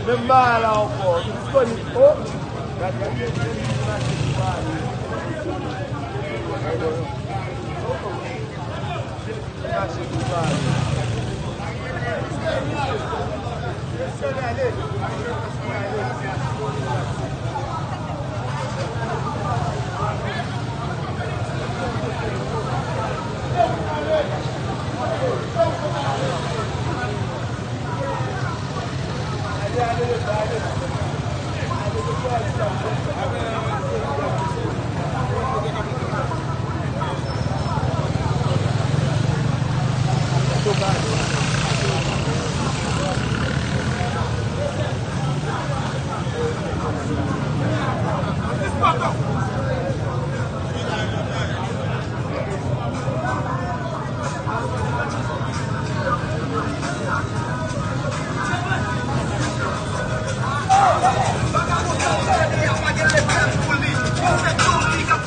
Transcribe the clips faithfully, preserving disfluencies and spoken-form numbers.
Menm bagay la ankò. Disponible. Oh.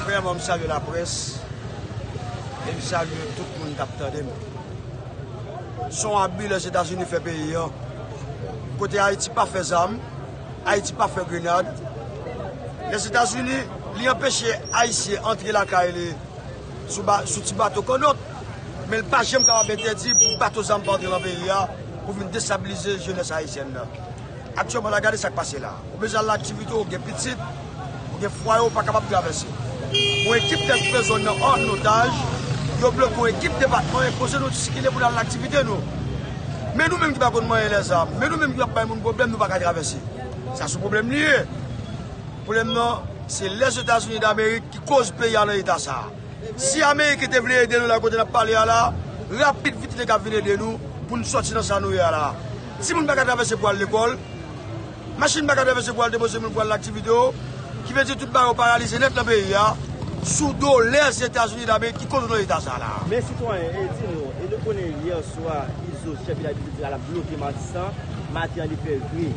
Premyèman, m salye laprès e m salye tout moun k ap tande m. Se yon abi Lèzetazini fè peyi a. Kote Ayiti pa fè zam, Ayiti pa fè grenad. Lèzetazini, li anpeche Ayisyen antre lakay li sou ba-, sou ti bato kannòt, men l pa janm kapab entèdi pou bato zam pa antre nan peyi a pou vin destabilize jenès ayisyèn nan. Aktyèlman la, gade sa k pase la. Ou bezwen al laktivite, ou gen pitit, ou gen fwaye, ou pa kapab travèse. Yon ekip nèg ki pran zòn nan an otaj, yo bloke yon ekip depatman, enpoze nou sikile pou n al laktivite nou. Men nou menm ki pa konn manyen lèzam, men nou menm ki ap bay moun pwoblèm, nou pa ka travèse. Sa se pwoblèm li ye. Pwoblèm nan, se Lèzetazini Damerik ki koz peyi a nan eta sa a. Si Ameriken te vle ede nou la kote n ap pale a la, rapid vit li te ka vin ede nou pou n sòti nan sa nou ye a la. Timoun pa ka travèse pou al lekòl, machin pa ka travèse pou al depoze moun pou al laktivite yo, ki vle di tout bagay yo paralize nèt nan peyi a, sou do Lèzetazini Damerik ki koz nou nan eta sa a la. Men sitwayen, e di nou, e nou konnen yè swa, Izo, chèf village, te di l ap bloke Matisan, maten an li fè vre.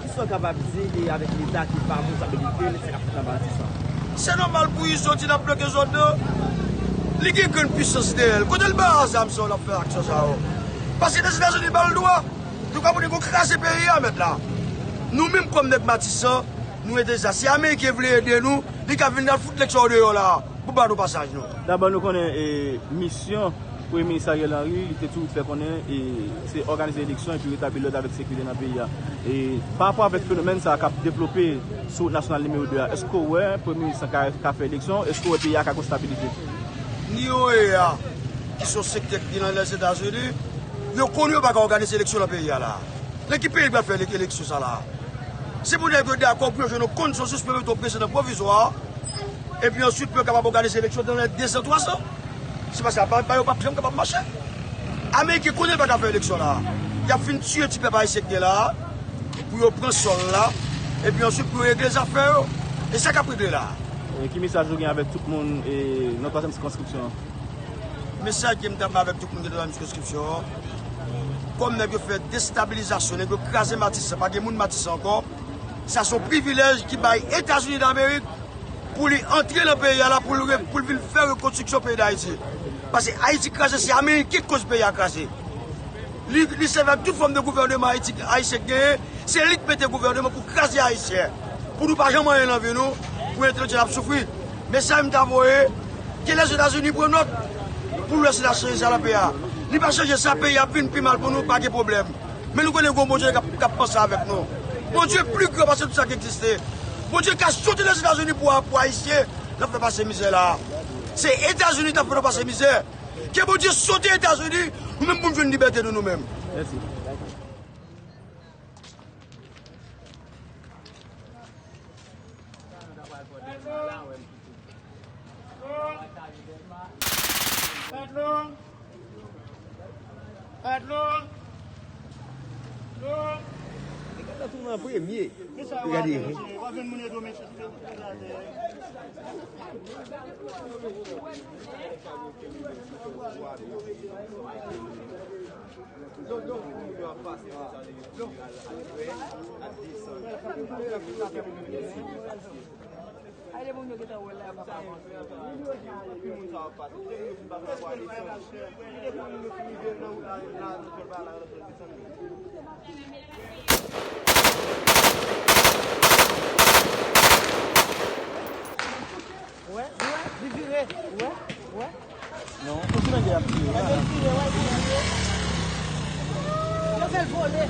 Kisa w kapab di e avèk leta ki pa responsabilite l, sa k ap fèt nan Matisan? Se nòmal pou Izo di l ap bloke zòn nan. Li gen grenn pwisans dèyè l. Kote l ba zam sa yo l ap fè aksyon sa yo? Paske Lèzetazini ba l dwa. Tou ka pou nèg yo kraze peyi a mèt la. Nou menm kòm nèg Matisan, nou entèlijan. Si Ameriken vle ede nou, li ka vin nan fout nèg sa yo deyò la pou ba nou pasaj nou. Dabò nou konnen e, misyon Premye Minis Ariel Henry, li te toujou fè konnen e, se òganize eleksyon epi retabli lòd avèk sekirite nan peyi a. E pa rapò avèk fenomèn sa a k ap devlope sou wout nasyonal nimewo de a, èske w wè Premye Minis lan ka, ka fè eleksyon? Èske w wè peyi a ka gon stabilite? N I O A, ki se yon sektè ki nan Lèzetazini, yo konnen yo pa ka òganize eleksyon nan peyi a la. Nan ki peyi l pral fè ele-, eleksyon sa la? Si pou nèg yo dakò pou yo jwenn yon konsansis pou yo mete yon prezidan pwovizwa, epi answit pou yo kapab òganize eleksyon nan lè dezan, twazan. Se pa sa, pa, pa yo p ap janm kapab mache. Ameriken konnen yo pa ka fè eleksyon la. Y ap fin tiye ti pèp ayisyen k gen la, pou yo pran sòl la, epi answit pou yo regle zafè yo. E sa k ap regle la. E ki mesaj ou gen avèk tout moun, e, nan twazyèm sikonskripsyon an? Mesaj ke m t ap bay avèk tout moun ki nan twazyèm sikonskripsyon an, kòm nèg yo fè destabilizasyon, nèg yo kraze Matisan, pa gen moun Matisan ankò, sa se yon privilèj ki bay Etazini Damerik pou li antre nan peyi a la, pou l re-, pou l vin fè rekonstriksyon peyi Dayiti. Paske Ayiti kraze, se Ameriken ki koz peyi a kraze. Li, li sèvi ak tout fòm de gouvèneman Ayiti, ayisyen k genyen, se li k mete gouvèneman pou kraze Ayisyen. Pou nou pa janm anyen nan vi nou, pou entèlektyèl ap soufri. Mesaj m ta voye, ke Lèzetazini pran nòt pou lwès la chanje sa nan peyi a. Li pa chanje sa, peyi a ap vin pi mal pou nou, pa gen pwoblèm. Men nou konnen gon Bondye k ap, k ap panse avèk nou. Bondye pli gran pase tout sa ki egziste. Bondye ka sote Lèzetazini pou, pou Ayisyen, l ap fè pase mizè la. Se Etazini k ap fè nou pase mizè. Ke Bondye sote Etazini, nou menm pou n jwenn libète nou, nou menm. Mèsi. Li gentan tounen an premye. Gade. Wè, wè, li vire. Wè, wè. Non, okenn nèg ap vire. Wè, li vire, wè, li vire. Yo fè l vole.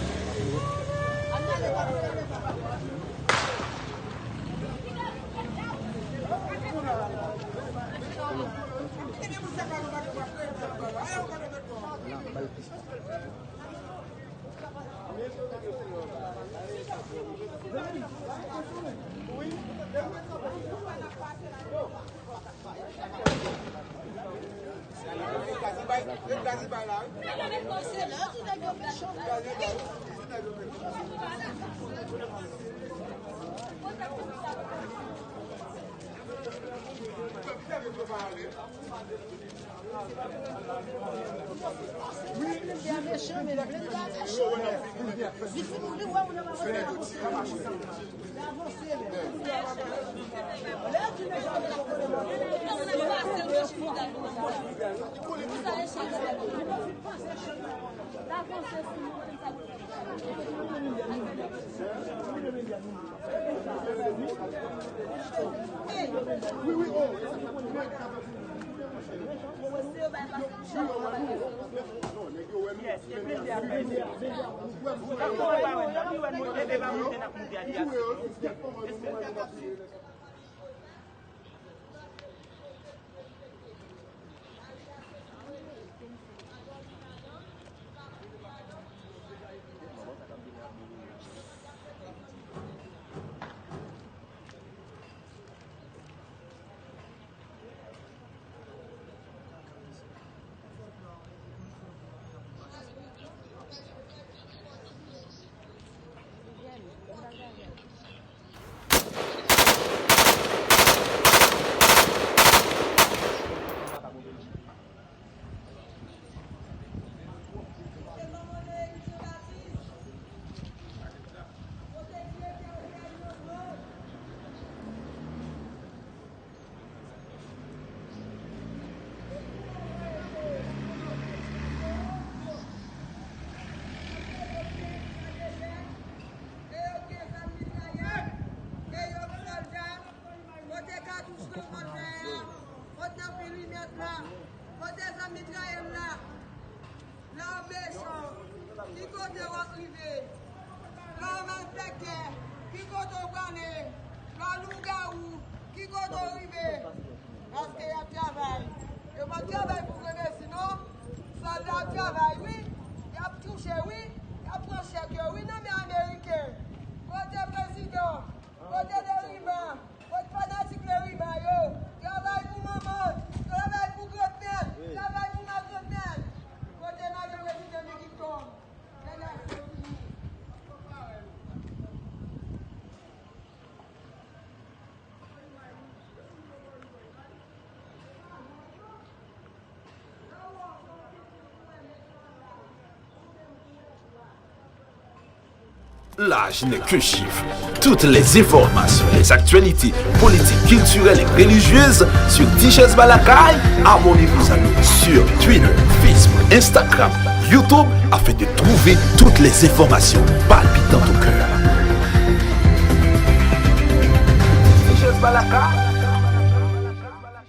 Kote katouch nan vòlvè a? Kote nan pil limèt la? Kote zam mitrayèz la? Lè w mechan, ki kote w ap rive? Lè w malfektè, ki kote w prale? Lè w lougawou, ki kote w rive? Paske y ap travay. Yo p ap travay pou grangransi non. Sòlda ap travay wi. Y ap touche wi. Y ap pran chèk yo wi nan men Ameriken. Kote prezidan? L'âge n'est qu'un chiffre. Toutes les informations, les actualités politiques, culturelles et religieuses sur Tichèz Balakay. Abonnez-vous à nous sur Twitter, Facebook, Instagram, YouTube afin de trouver toutes les informations palpitantes au cœur.